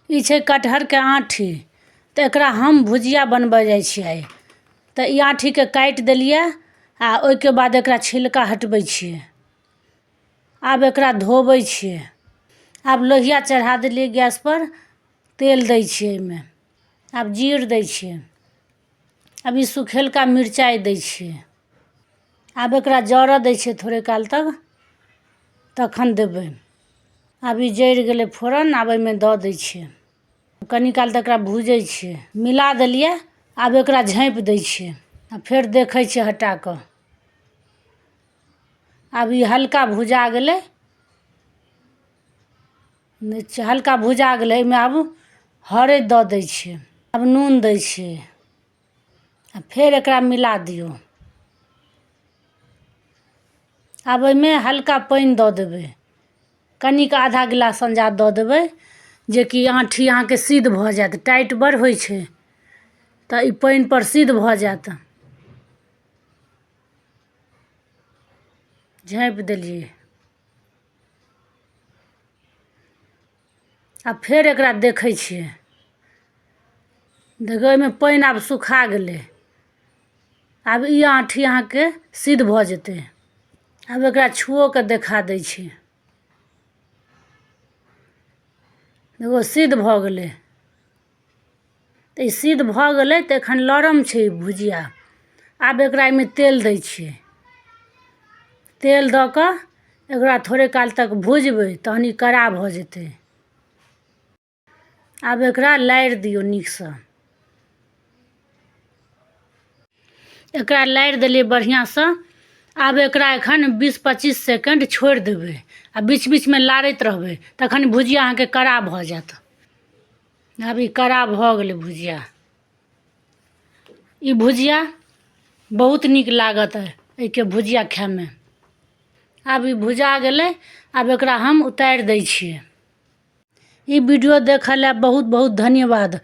ई छै कटहरके आँठी। तऽ एकरा हम भुजिया बनबै जाइ छियै। तऽ ई आँठीके काटि देलियै आ ओहिके बाद एकरा छिलका हटबै छियै। आब एकरा धोबै छियै। आब लोहिया चढ़ा देलियै गैसपर, तेल दै छियै एहिमे, आब जीर दै छियै, आब ई सुखेलका मिरचाइ दै छियै। आब एकरा जरऽ दै छियै थोड़े काल तक, तखन देबै। आब ई जरि गेलै फोरन, आब एहिमे दऽ दै छियै। कनी काल तऽ एकरा भूजै छियै। मिला देलियै, आब एकरा झाँपि दै छियै आ फेर देखै छियै हटा कऽ। आब ई हल्का भुजा गेलै, हल्का भुजा गेलै। एहिमे आब हरैद दऽ दै छियै, आब नून दै छियै आ फेर एकरा मिला दियौ। आब एहिमे हल्का पानि दऽ देबै, कनिक आधा गिलास अंदाज दऽ देबै, जेकि आँठी अहाँके सिद्ध भऽ जायत। टाइट बड़ होइ छै तऽ ई पानिपर सिद्ध भऽ जायत। झाँपि देलियै आ फेर एकरा देखै छियै। देखियौ, एहिमे पानि आब सुखा गेलै। आब ई आँठी अहाँके सिद्ध भऽ जेतै। आब एकरा छुओ कऽ देखा दै छी। देखियौ, सिद्ध भऽ गेलै। तऽ ई सिद्ध भऽ गेलै तऽ एखन लरम छै ई भुजिया। आब एकरा एहिमे तेल दै छियै। तेल दऽ कऽ एकरा थोड़े काल तक भुजबै, तहन ई कड़ा भऽ जेतै। आब एकरा लारि दियौ नीकसँ। एकरा लारि देलियै बढ़िआँसँ। आब एकरा एखन 20-25 सेकेण्ड छोड़ि देबै आ बीच बीचमे लारैत रहबै, तखन भुजिया अहाँके कड़ा भऽ जायत। आब ई कड़ा भऽ गेलै भुजिया। ई भुजिया बहुत नीक लागत एहिके भुजिया खाइमे। आब ई भुजा गेलै, आब एकरा हम उतारि दै छियै। ई वीडियो देखऽ लए बहुत बहुत धन्यवाद।